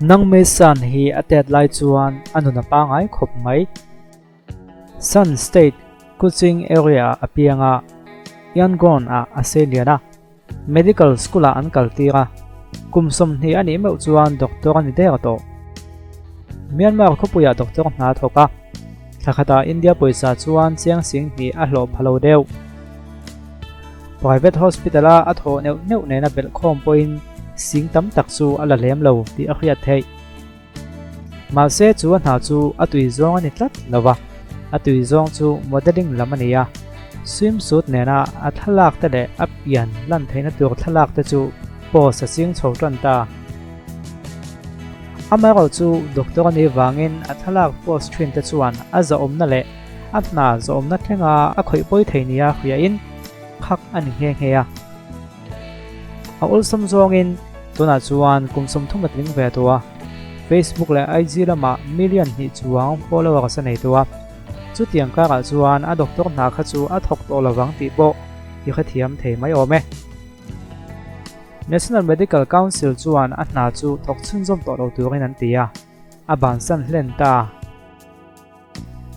Nangmei San hi a tet lai chuan a nun a pangai khawp mai. Shan State, Kuching area ah a piang a, Yangon ah a seilian a, Medical School ah an kal tir a, kum 20 a nih meuh chuan doctor a ni der tawh. Myanmar khawpuiah doctor hna a thawk a, thla khatah India pawisa chuan chiang 2000 a hlawh pha lo deuh. Private Hospital a a thawh neuh neuh nena belhkhawm pawhin sing tam tak chu a la lem lo tih a hriat theih. Mahse chu a hna chu a tui zawng a ni tlat lo va, a tui zawng chu modelling lam a ni a, swimsuit nena a thlalak te leh a pian lan theihna tur thlalak te chu post a ching chho tan ta. Amaherawhchu doctor a nih vangin a thlalak post thin te chuan a zahawmna leh a hna zawhawmna thlenga a khawih pawi thei nia hriain phak a ni nghe nghe a. A awlsam zawngin tunah chuan kum 30 a tling ve tawh a, Facebook leh IG lamah million hnih chuang followers a nei tawh a. Chutiang karah chuan a doctor hna kha chu a thawk tawh lovang tih pawh i hrethiam thei mai awm e. National Medical Council chuan a hna chu thawk chhunzawm tawh lo turin an ti a, a bansan hlen ta.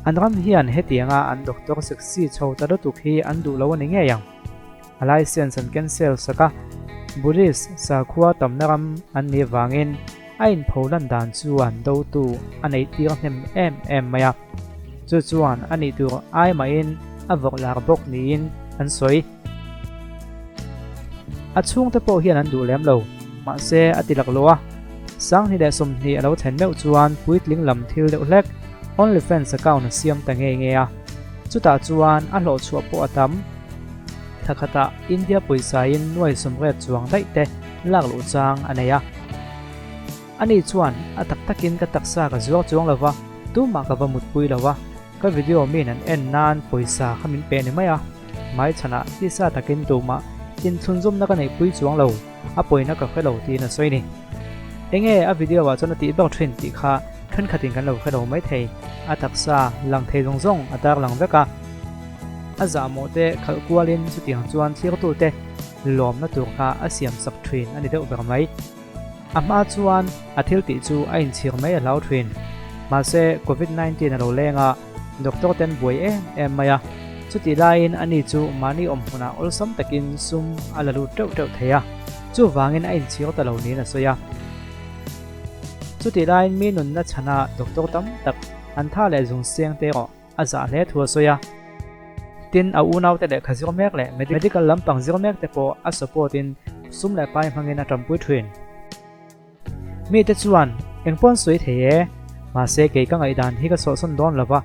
An ram hian hetianga an doctor sexy chho ta lutuk hi an duh lo a ni ngei ang. A license an cancel sak a, Buddhist sakhua tamna ram an nih vangin a inpho lan dan chuan dotu a neih tir hnem em em mai a. Chu chuan a nih tur ai mahin a vawrh lar bawk niin an sawi. A chhungte pawh hian an duh lem lo, mahse a ti laklawh a. 2020 a lo thlen meuh chuan puitling lam thil deuh hlek OnlyFans account a siam ta ngei ngei a, chutah chuan a hlawhchhuah pawh a tam. Thla khatah India pawisain nuai 80 chuang daih te lak luh chang a nei a. Ani chuan a tak takin ka taksa ka zuar chuang lo va, tumah ka va mutpui lo va, ka video min an en nan pawisa kha min pe ni mai a, hmaichhanah tisa takin tumah inthlunzawmna ka neihpui chuang lo. A pawina ka hre lo tiin a sawi ni. Enge a video ah chuan a tih ber thin tih kha thenkhatin kan lo hre lo mai thei. A taksa lang thei zawng zawng a tar lang vek a. A zahmawh te khalh kualin chutiang chuan thirtute lawmna tur kha a siam sak thin a ni deuh ber mai. A hma chuan a thil tih chu a inchhir mai a hlau thin. Mahse Covid 19 a lo leng a, doctor ten buai em em mai a. Chutih laiin ani chu mahni awm hmunah awlsam takin sum a la lut teuh teuh thei a, chuvangin a inchhir ta lo niin a sawi a. Chutih laiin mi nunna chhana doctor tam tak an tha leh zung seng te erawh a zah hle thu a sawi a. Tin, a unaute lehkha zir mek leh medical lampang zir mek te pawh a support in sum leh pai hmangin a tanpui thin. Mite chuan, Eng pawn sawi thei e, mahse kei ka ngaihdan hi ka sawhsawn dawn lo va,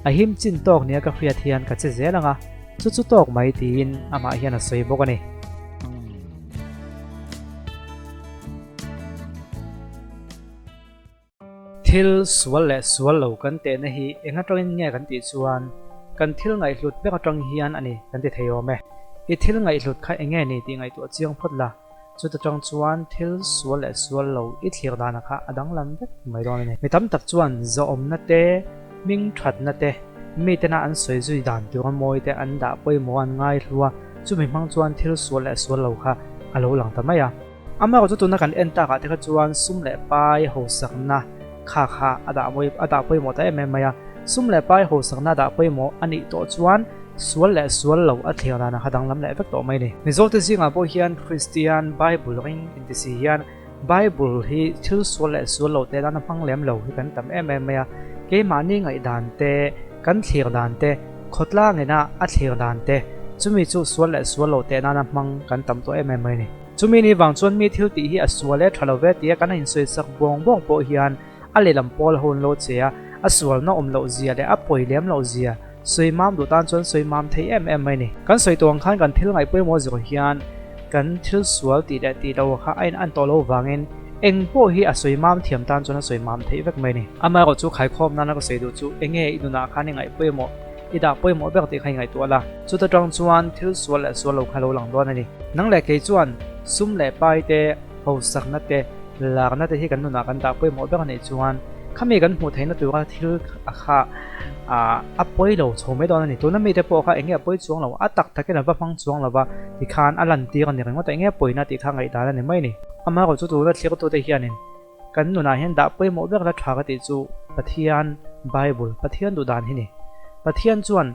a him chin tawk nia ka hriat hian ka che zel ang a, chu chu tawk mai tiin amah hian a sawi bawk a ni. Thil sual leh sual lo kan tehna hi eng atangin nge kan tih chuan kan thil ngaihhlut ber atang hian a ni kan ti thei awm e. I thil ngaihhlut kha eng nge ni tih ngaihtuah chiang phawt la, chuta tang chuan thil sual leh sual lo i thlir dana kha a danglam vek mai dawn a ni. Mi tam tak chuan zawhawmna te, hming thatna te, mitena an sawi zui dan tura mawi te an dah pawimawh an ngaihlu a, chumi hmang chuan thil sual leh sual lo kha a lo lang ta mai a. Amaherawh chu tuna kan en takah te kha chuan sum leh pai hausakna kha kha a dah mawi a dah pawimawh ta em em mai a. Sum leh pai hausakna a dah pawimawh a nih tawh chuan sual leh sual lo a thlir danah kha danglam leh vek tawh mai a ni. Mizote zingah pawh hian Kristian Bible ring inti si hian Bible hi thil sual leh sual lo te tan a hmang lem lo hi kan tam em em mai a. Keimahni ngaihdan te, kan thlir dan te, khawtlangina a thlir dan te, chumi chu sual leh sual lo te nana hmang kan tam tawh em em mai a ni. Chumi ni vang chuan mi thil tih hi a sual e tha lo ve tia kan insawi sak buang buang pawh hian a lehlam pawl ho an lo che a, a sualna awm loh zia leh a pawi lem loh zia sawi mam duh tan chuan sawi mam thei em em mai ni. Kan sawi tawh ang khan kan thil ngaih pawimawh zawh hian kan thil sual tih leh tih loh kha a in an tawh loh vangin eng pawh hi a sawi mam thiam tan chuan a sawi mam theih vek mai ni. Amaherawh chu khaikhawm nana ka sawi duh chu enge i nunah khan i ngaih pawimawh I dah pawimawh ber tih kha i ngaihtuah la, chuta tang chuan thil sual leh sual lo kha lo lang dawn a ni. Nang leh kei chuan sum leh pai te, hausakna te, larna te hi kan nunah kan dah pawimawh ber a nih chuan khami kan hmuh theihna tura thil a kha a pawi lo chho mai dawn a ni. Tuna mite pawh kha enge a pawi chuang lo, a tak takin a va hmang chuang lo va, tikhan a lantir a ni ringawt a, enge a pawina tih kha ngaihdan a ni mai a ni. Amaherawhchu tuna thlir tute hianin. Kan nunah hian dah pawimawh ber la tha ka tih chu Pathian Bible, Pathian duh dan hi ni. Pathian chuan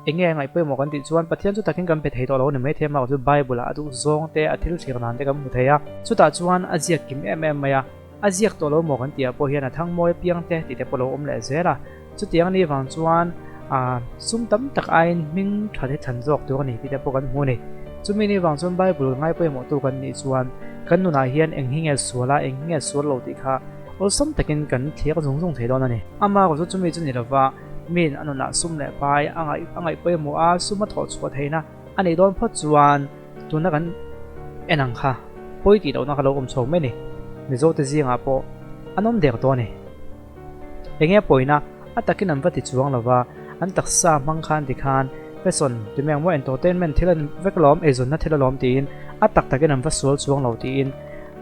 eng nge a ngaih pawimawh kan tih chuan Pathian chu takin kan pe thei tawh lo a ni maithei a, chu Bible ah a duh zawng te, a thil thlir dan te kan hmu thei a. Chutah chuan a ziak kim em em mai a, a ziak tawh lo maw kan tih ah pawh hian a thangmawi apiang te tih te pawh lo awm leh zel a. Chutiang a nih vang chuan sum tam tak aiin hming tha te thlan zawk tur a ni tih te pawh kan hmu a ni. Chumi nih vang chuan Bible ngai pawimawhtu kan nih chuan kan nunah hian eng hi nge sual a, eng hi nge sual lo tih kha awlsam takin kan thlir zung zung thei dawn a ni. Ama erawh chu chumi chu ni lova miin a nunah sum leh pai a ngaih a ngaih pawimawh a, sum a thawh chhuah theihna a nih dawn phawt chuan tuna kan en ang kha pawi tih lohna kha lo awm chho mai a ni. Mizo te zingah pawh an awm der dawn a ni. Enge pawina a takin an va ti chuang lo va, an taksa hmang khan ti khan fashion ti mai ang maw entertainment thil a ni vek alawm, eizawnna thil alawm tiin a tak takin an va sual chuang lo tiin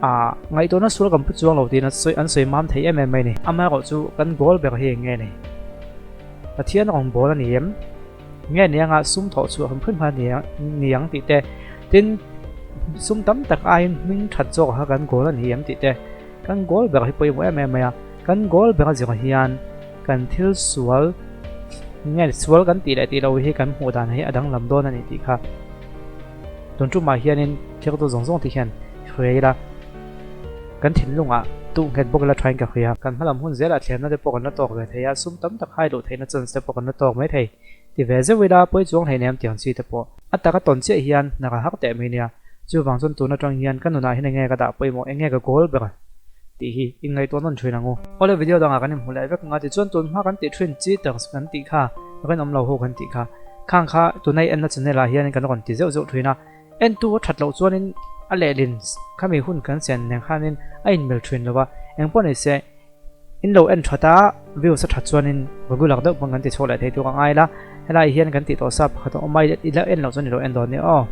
ah ngaihtuahna sual kan pu chuang lo tiin an sawi an sawi mam thei em em mai a ni. Amaherawh chu kan goal ber hi eng nge ni? Pathian rawngbâwl a ni em? Nge ni anga sum thawh chhuah hrim hrim kha ni ang tih te, tin sum tam tak aiin hming that zawk kha kan goal a ni em tih te, kan goal ber hi pawimawh em em mai a, kan goal ber a zir hian kan thil sual nge sual kan tih leh tih loh hi kan hmuh dan hi a danglam dawn a ni tih kha tun tumah hianin thirtu zawng zawng te hian hria ila kan thinlungah duh nghet bawk ila thain ka hria. Kan hmalam hun zelah thlemna te pawh kan la tawk ve thei a, sum tam tak hai luh theihna chance te pawh kan la tawk mai thei. Ti ve zeuh ila pawi chuang hleinem tih ang chi te pawh a taka tawn chiah hian hna ka hak teh mai nia. Chuvang chuan tun atang hian ka nunah hian enge ka dah pawimawh, enge ka goal ber tih hi inngaihtuah nawn thin ang u. Awle video dangah kan inhmu leh vek ang a, tichuan tun hma kan tih thin cheaters kan tih kha, rinawm lo ho kan tih kha, khang kha tuna i enna channel ah hian kan rawn ti zeuh zeuh thin a. Entu a that loh chuanin a lehlin khami hun kan sen nen khanin a inmil thin lo va, engpawh ni se in lo en that a, views a that chuanin regular deuh pawn kan ti chhuak leh thei tur a ngai la, helai hian kan tih tawh sa pakhat a awm a, i la en loh chuan i lo en dawn nia aw.